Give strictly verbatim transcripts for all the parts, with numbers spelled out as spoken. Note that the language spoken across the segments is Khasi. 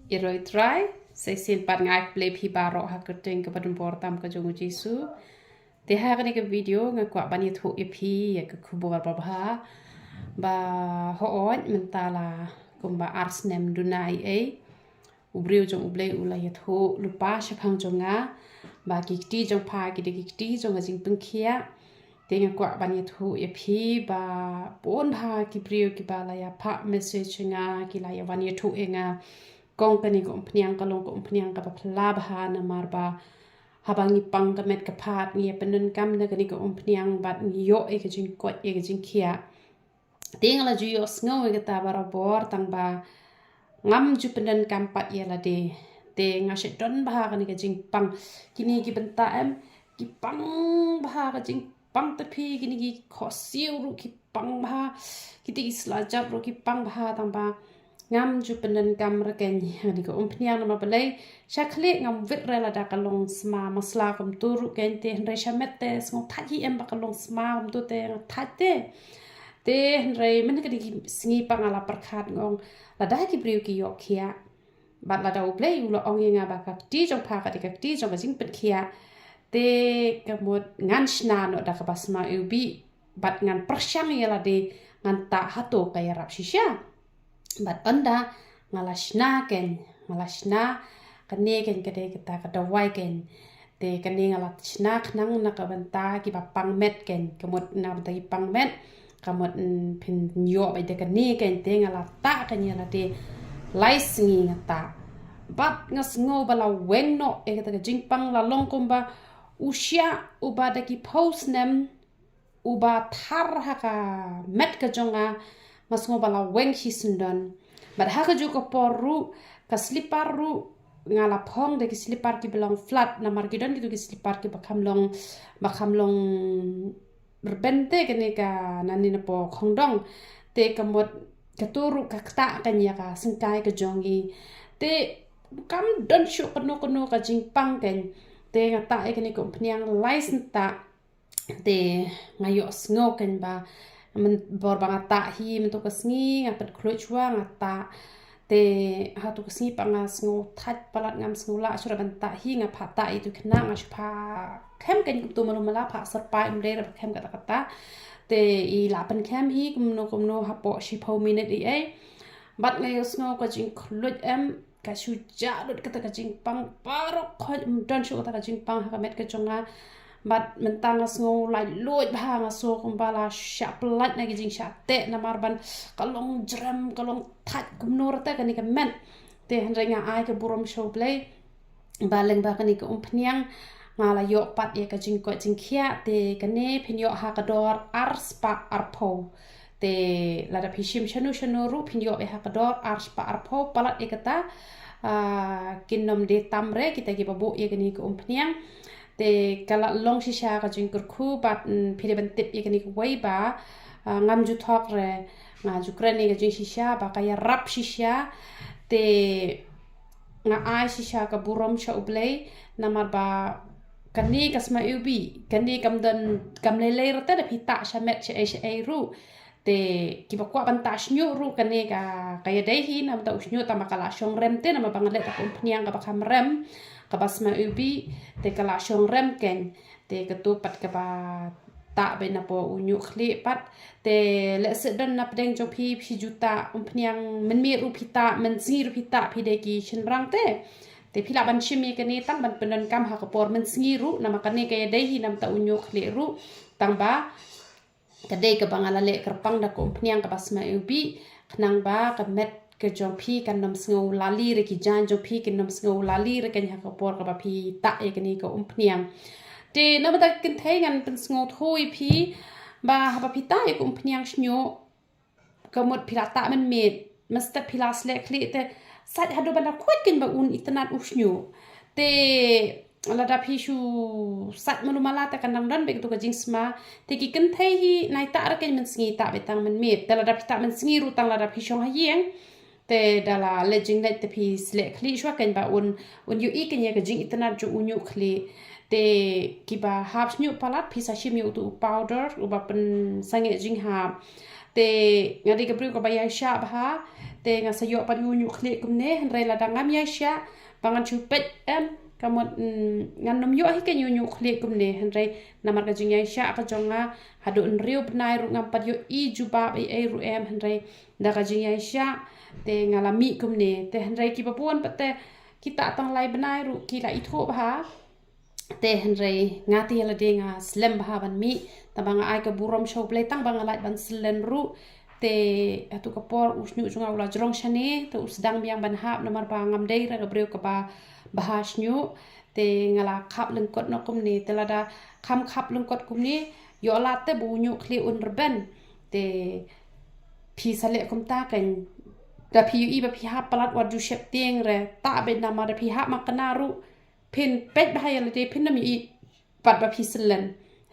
Ïaroh Trai, sa shisien pat nga ai khublei phi baroh ha ka kyrteng kaba donbor tam ka jong u Jisu. Te ha kane ka video nga kwah ban ïathuh ïa phi ïa ka khubor babha ba hooid mynta la kumba ar snem duna ei ei u briew jong U Blei u la ïathuh lypa shaphang jong nga ba ki kti jong pha ki dei ki kti jong ka jingpynkhiah. Te nga kwah ban ïathuh ïa phi ba bun bha ki briew kiba la ïa phah message ïa nga, ki la ïa wan ïathuh ïa nga. Kong kane ka umphniang ka long ka umphniang kaba phylla bha namar ba haba ngi pang ka met ka phad ngi ïa pyndonkam na kane ka umphniang bad ngi ïoh ïa ka jingkoit ïa ka jingkhiah. Te nga la ju ïohsngew ïa kata barabor tang ba ngam ju pyndonkam pat ïa lade. Te nga shait don bha kane ka jingpang. Kine ki bynta em ki pang bha ka jingpang, te phi kine ki khohsiew ruh ki pang bha, kite ki slajat ruh ki pang bha tang ba ngam ju pyndonkam rkeiñ ha kane ka umphniang namar balei sha khlieh ngam wit re lada ka long sma masla kumto ruh keiñ, te hynrei sha met te sngew thait hi em ba ka long sma kumto te nga thait te. Te hynrei mynta ka dei ki sngi pat nga la pyrkhat nga ong lada ki briew ki ïoh khiah bad lada U Blei u la ong ïa nga ba ka kti jong pha ka dei ka kti jong ka jingpynkhiah, te ka mut ngan shna noh da kaba sma iwbih bad ngan pyrshang ïa lade ngan tah hato ka ïarap shisha. Bad ynda nga la shna keiñ, nga la shna, kane keiñ ka dei kata ka dawai keiñ. Te kane nga la shna khnang na ka bynta kiba pang met keiñ, ka mut na ka bynta ki pang met, ka mut phin ïoh beit da kane keiñ, te nga la tah keiñ ïa lade lai sngi nga tah. Bad nga sngew ba la weng noh ïa kata ka jingpang, la long kumba u shiah uba da ki phew snem uba thar ha ka met ka jong nga, nga sngew ba la weng shisyndon. Bad ha kajuh ka por ruh ka slipar ruh nga la phong da ki slipar kiba long flat namar ki don kito ki slipar kiba kham long, ba kham long rben te kane ka nangne napoh khongdong. Te ka mut kato ruh ka ktah keiñ ïa ka syngkai ka jong ngi. Te kam don shuh kano kano ka jingpang keiñ. Te nga tah ïa kane ka umphniang lai snem tah. Te nga ïohsngew keiñ ba mynbor ba nga tah hi mynta ka sngi nga pynkhluit shuwa nga tah. Te hato ka sngi pat nga sngew thait palat, ngam sngew lah shuh ban tah hi, nga phah tah ïa itu khynnah, nga shu phah khem keiñ kumto malu mala, phah syrpai ym dei re ba khem kata kata. Te i la pynkhem hi kumno kumno hapoh shiphew minit ei ei. Bad nga ïohsngew ka jingkhluit em, ka shu jah lut kata ka jingpang, baroh khoit ym don shuh kata ka jingpang ha ka met ka jong nga. Bad mynta nga sngew laitluid bha, nga sngew kumba la shah pyllait na ki jingshah teh namar ban ka long jrem, ka long thait kumno rta kane ka met. Te hynrei nga ai ka burom sha U Blei ba lyngba kane ka umphniang nga la ïoh pat ïa ka jingkoit jingkhiah, te kane phin ïoh ha ka dor ar spah arphew. Te lada phi shim shano shano ruh phin ïoh ïa ha ka dor ar spah arphew palat ïa kata, ah, kin nym dei tam re kita kiba buh ïa kane ka umphniang. Te ka la long shisha ka jingkyrkhu bad, mm, phi dei ban tip ïa kane kawei ba, ah, ngam ju thok re, nga ju kren ïa ka jingshisha ba ka ïarap shisha. Te nga ai shisha ka burom sha U Blei namar ba kane ka sma iwbih, kane kam don, kam lei lei rta da phi tah sha met sha ei sha ei ruh. Te kiba kwah ban tah shñiuh ruh kane ka, ka ïadei hi namar ta u shñiuh tang ba ka la shong rem te namar ba nga leh da ka umphniang kaba kham rem, kaba sma iwbih, te ka la shong rem keiñ. Te kato pat kaba tah beit napoh u ñiuh khlieh pat. Te lehse don na pdeng jong phi, phi ju tah umphniang mynmiet ruh phi tah, mynsngi ruh phi tah, phi dei ki shynrang te. Te phi lah ban shim ïa kane tang ban pyndonkam ha ka por mynsngi ruh, namar kane ka ïadei hi namar ta u ñiuh khlieh ruh. Tang ba ka dei kaba nga la leh kyrpang da ka umphniang kaba sma iwbih, khnang ba ka met ka jong phi kan nym sngew lali re, ki jaiñ jong phi kin nym sngew lali re keiñ ha ka por kaba phi tah ïa kane ka umphniang. Te namar ta ka kynthei ngan pynsngewthuh ïa phi ba haba phi tah ïa ka umphniang shñiuh, ka mut phi la tah mynmiet, mynstep phi la sleh khlieh te sait haduh ban da khuid keiñ ba un itynnad u shñiuh. Te lada phi shu sait malu mala te kan dang don beit kato ka jingsma. Te ki kynthei hi nai tah re keiñ mynsngi, tah beit tang mynmiet. Te lada phi tah mynsngi ruh tang lada phi shong ha ïing, te da la leit jingleit te phi sleh khlieh shuwa keiñ ba un, un ïohi keiñ ïa ka jingitynnad jong u ñiuh khlieh. Te kiba hap shñiuh palat phi sa shim ïa uto u powder uba pynsangeh jinghap. Te nga dei ka briew kaba ïaishah bha, Te nga sa ïoh pat ïa u ñiuh khlieh kumne, hynrei lada ngam ïaishah ba ngan shu peit em, ka mut, mm, ngan nym ïoh hi ka ñiuh ñiuh khlieh kumne, hynrei namar ka jingïaishah ka jong nga, haduh hynriew bnai ruh ngam pat ïohi jubab ei ei ruh em, hynrei da ka jingïaishah te nga la mih kumne. Te hynrei kiba bun pat te kita tang lai bnai ruh ki la ithuh bha. Te hynrei nga te ïa lade nga slem bha ban mih, tang ba nga ai ka burom sha U Blei tang ba nga lah ban syllen ruh. Te hatu ka por u shñiuh jong nga u la jrong shane, te u sdang biang ban hap namar ba ngam dei re ka briew kaba bha shñiuh. Te nga la khap lyngkot noh kumne, te lada kham khap lyngkot kumne, ïoh lad te ba u ñiuh khlieh un rben. Te phi sa leh kumta kan, da phi ïohi ba phi hap palat wat ju sheptieng re, ta beit namar da phi hap ma kane ruh phin peit bha ïa lade phin nym ïohi pat ba phi syllen.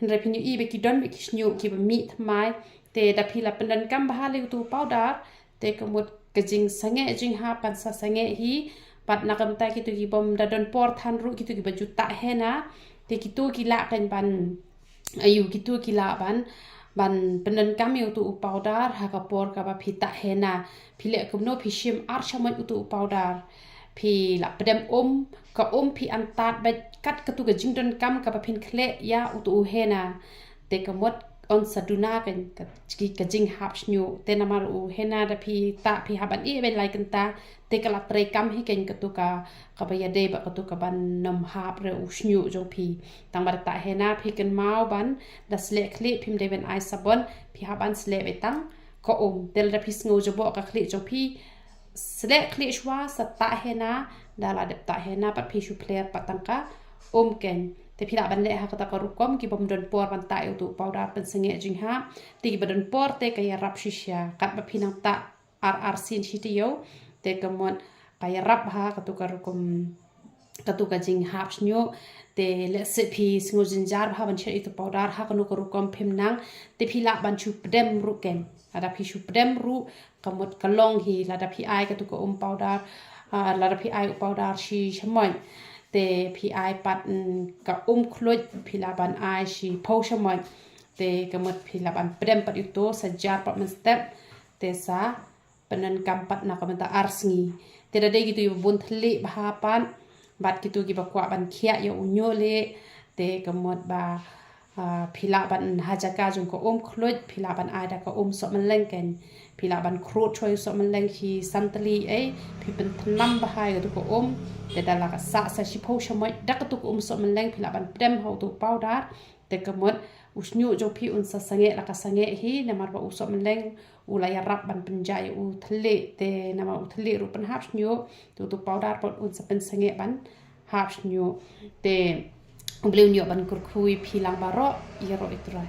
Hynrei phin ïohi ba ki don ba ki shñiuh kiba mih thymmai. Te da phi la pyndonkam bha lei utu u powder, te ka mut ka jingsangeh jinghap kan sa sangeh hi. Pat na ka bynta kito kibym da don por than ruh, kito kiba ju tah henna, te kito ki lah kan ban, aïu, kito ki lah ban, ban pyndonkam ïa utu u powder ha ka por kaba phi tah henna. Phi leh kumno? Phi shim ar shamoit utu u powder. Phi la pdem um, ka um phi antad beit kat katu ka jingdonkam kaba phin khleh ïa utu u henna. Te ka mut un sa duna kan ka, ka jinghap shñiuh. Te namar u henna da phi tah phi hap ban ïeh ban lai kynta, te ka la treikam hi kan katu ka, kaba ïadei bad katu kaban nym hap re u shñiuh jong phi. Tang ba da tah henna phi kynmaw ban, da sleh khlieh phim dei ban ai sabon, phi hap ban sleh beit tang ka um. Te lada phi sngew jaboh ka khlieh jong phi, sleh khlieh shuwa sa tah henna, da la dep tah henna pat phi shu pler pat tang ka um kan. Te phi lah ban leh ha kata ka rukom, kibym don por ban tah ïa utu u powder pynsangeh jinghap. Te kiba don por te ka ïarap shisha, katba phi nang tah ar arsien shi taïew, te ka mut ka ïarap ha katu ka rukom, katu ka jinghap shñiuh. Te lehse phi sngew jynjar bha ban shet ïa utu u powder, ha kano ka rukom phim nang, te phi lah ban shu pdem ruh kan. Lada phi shu pdem ruh, ka mut ka long hi. Lada phi ai katu ka um powder, ah, lada phi ai u powder shi shamoit, te phi ai pat, mm, ka um khluit, phi lah ban ai shiphew shamoit. Te ka mut phi lah ban pdem pat ïa utu, sa jar pat mynstep, te sa pyndonkam pat na ka bynta ar sngi. Te da dei kito kiba bun thylliej bha pat, bad kito kiba kwah ban khiah ïa u ñiuh leh, te ka mut ba, ah, phi lah ban ha jaka jong ka um khluit, phi lah ban ai da ka um sohmylleng kan. Phi lah ban khrud shuwa ïa u sohmylleng shi san tylli ei, phi pynthnam bha ïa katu ka um, te da la ka sah sa shiphew shamoit da katu ka um sohmylleng, phi lah ban pdem ha utu u powder, te ka mut u shñiuh jong phi un sa sangeh la ka sangeh hi, namar ba u sohmylleng u la ïarap ban pynjah ïa u thylliej, te namar u thylliej ruh pynhap shñiuh, te utu u powder pat un sa pynsangeh ban hap shñiuh. Te U Blei un ïoh ban kyrkhu ïa phi lang baroh, ïaroh ïa U Trai.